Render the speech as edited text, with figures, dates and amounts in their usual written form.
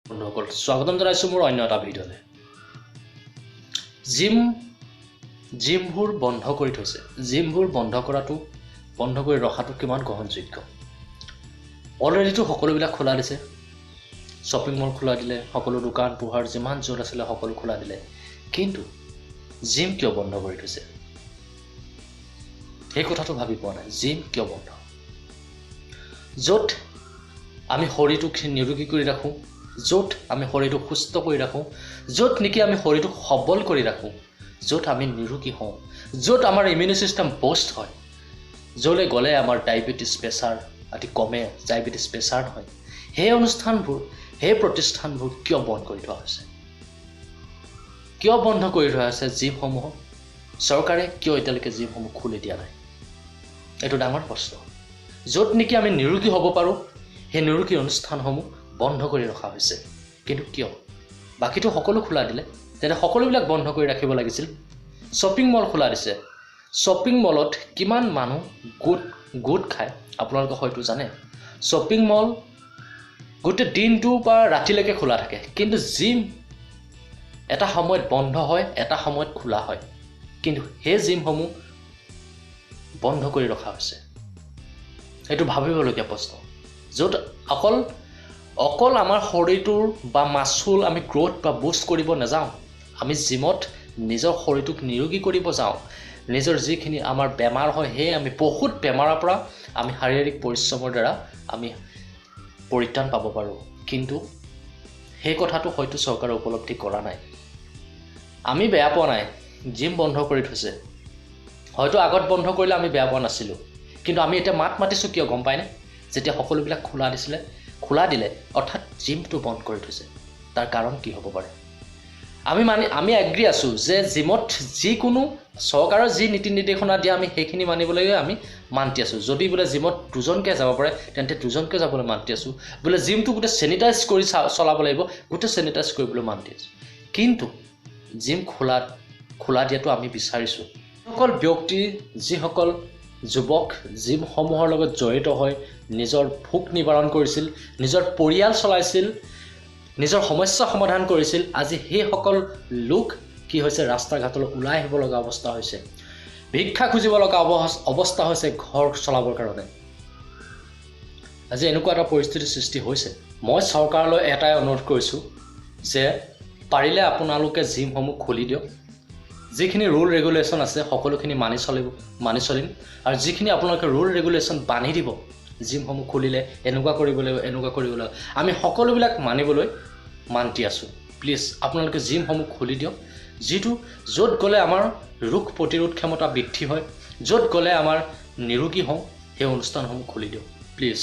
বন্ধুসকল, স্বাগতম জনাইছোঁ মোৰ অন্য এটা ভিডিঅ'লৈ। জিমবোৰ বন্ধ কৰি থৈছে। জিমবোৰ বন্ধ কৰাটো, বন্ধ কৰি ৰখাটো কিমান গ্ৰহণযোগ্য? অলৰেডিতো সকলোবিলাক খোলা দিছে। শ্বপিং মল খোলা দিলে, সকলো দোকান পোহাৰ যিমান য'ত আছিলে সকলো খোলা দিলে, কিন্তু জিম কিয় বন্ধ কৰি থৈছে সেই কথাটো ভাবি পোৱা নাই। জিম কিয় বন্ধ? য'ত আমি শৰীৰটোক নিৰোগী কৰি ৰাখোঁ, য'ত আমি শৰীৰটোক সুস্থ কৰি ৰাখোঁ, য'ত নেকি আমি শৰীৰটোক সবল কৰি ৰাখোঁ, য'ত আমি নিৰোগী হওঁ, য'ত আমাৰ ইমিউন ছিষ্টেম বুষ্ট হয়, য'লৈ গ'লে আমাৰ ডায়েবেটিছ, প্ৰেছাৰ আদি কমে, ডায়েবেটিছ, প্ৰেছাৰ নহয়, সেই অনুষ্ঠানবোৰ, সেই প্ৰতিষ্ঠানবোৰ কিয় বন্ধ কৰি থোৱা হৈছে? কিয় বন্ধ কৰি থোৱা হৈছে জিমসমূহক? চৰকাৰে কিয় এতিয়ালৈকে জিমসমূহ খুলি দিয়া নাই? এইটো ডাঙৰ প্ৰশ্ন। য'ত নেকি আমি নিৰোগী হ'ব পাৰোঁ, সেই নিৰোগী অনুষ্ঠানসমূহ বন্ধ কৰি ৰখা হৈছে, কিন্তু কিয়? বাকীটো সকলো খোলা দিলে, তেন্তে সকলোবিলাক বন্ধ কৰি ৰাখিব লাগিছিল। শ্বপিং মল খোলা দিছে। শ্বপিং মলত কিমান মানুহ গোট গোট খায় আপোনালোকে হয়তো জানে। শ্বপিং মল গোটেই দিনটো বা ৰাতিলৈকে খোলা থাকে, কিন্তু জিম এটা সময়ত বন্ধ হয়, এটা সময়ত খোলা হয়, কিন্তু সেই জিমসমূহ বন্ধ কৰি ৰখা হৈছে। এইটো ভাবিবলগীয়া প্ৰশ্ন। য'ত অকল অকল আমাৰ শৰীৰটোৰ বা মাচুল আমি গ্ৰ'থ বা বুষ্ট কৰিব নাযাওঁ, আমি জিমত নিজৰ শৰীৰটোক নিৰোগী কৰিব যাওঁ। নিজৰ যিখিনি আমাৰ বেমাৰ হয়, সেয়ে আমি বহুত বেমাৰৰ পৰা আমি শাৰীৰিক পৰিশ্ৰমৰ দ্বাৰা আমি পৰিত্ৰাণ পাব পাৰোঁ। কিন্তু সেই কথাটো হয়তো চৰকাৰে উপলব্ধি কৰা নাই। আমি বেয়া পোৱা নাই জিম বন্ধ কৰি থৈছে। হয়তো আগত বন্ধ কৰিলে আমি বেয়া পোৱা নাছিলোঁ, কিন্তু আমি এতিয়া মাত মাতিছোঁ কিয় গম পায়নে? যেতিয়া সকলোবিলাক খোলা দিছিলে, খোলা দিলে, অৰ্থাৎ জিমটো বন্ধ কৰি থৈছে, তাৰ কাৰণ কি হ'ব পাৰে? আমি এগ্ৰি আছোঁ যে জিমত যিকোনো চৰকাৰৰ যি নীতি নিৰ্দেশনা দিয়ে, আমি সেইখিনি মানিবলৈ আমি মান্তি আছোঁ। যদি বোলে জিমত দুজনকৈ যাব পাৰে, তেন্তে দুজনকৈ যাবলৈ মান্তি আছোঁ। বোলে জিমটো গোটেই চেনিটাইজ কৰি চলাব লাগিব, গোটেই চেনিটাইজ কৰিবলৈ মান্তি আছোঁ। কিন্তু জিম খোলা দিয়াটো আমি বিচাৰিছোঁ। যিসকল ব্যক্তি, যিসকল যুৱক জিমসমূহৰ লগত জড়িত হৈ নিজৰ ভোক নিবাৰণ কৰিছিল, নিজৰ পৰিয়াল চলাইছিল, নিজৰ সমস্যা সমাধান কৰিছিল, আজি সেইসকল লোক কি হৈছে? ৰাস্তা ঘাটলৈ ওলাই আহিব লগা অৱস্থা হৈছে, ভিক্ষা খুজিব লগা অৱস্থা হৈছে ঘৰ চলাবৰ কাৰণে। আজি এনেকুৱা এটা পৰিস্থিতিৰ সৃষ্টি হৈছে। মই চৰকাৰলৈ এটাই অনুৰোধ কৰিছোঁ যে পাৰিলে আপোনালোকে জিমসমূহ খুলি দিয়ক। যিখিনি ৰুল ৰেগুলেশ্যন আছে সকলোখিনি মানি চলিব, মানি চলিম। আৰু যিখিনি আপোনালোকে ৰুল ৰেগুলেশ্যন বান্ধি দিব, জিমসমূহ খুলিলে এনেকুৱা কৰিব লাগিব, এনেকুৱা কৰিব লাগিব, আমি সকলোবিলাক মানিবলৈ মান্তি আছোঁ। প্লিজ আপোনালোকে জিমসমূহ খুলি দিয়ক। যিটো য'ত গ'লে আমাৰ ৰোগ প্ৰতিৰোধ ক্ষমতা বৃদ্ধি হয়, য'ত গ'লে আমাৰ নিৰোগী হওঁ, সেই অনুষ্ঠানসমূহ খুলি দিয়ক প্লিজ।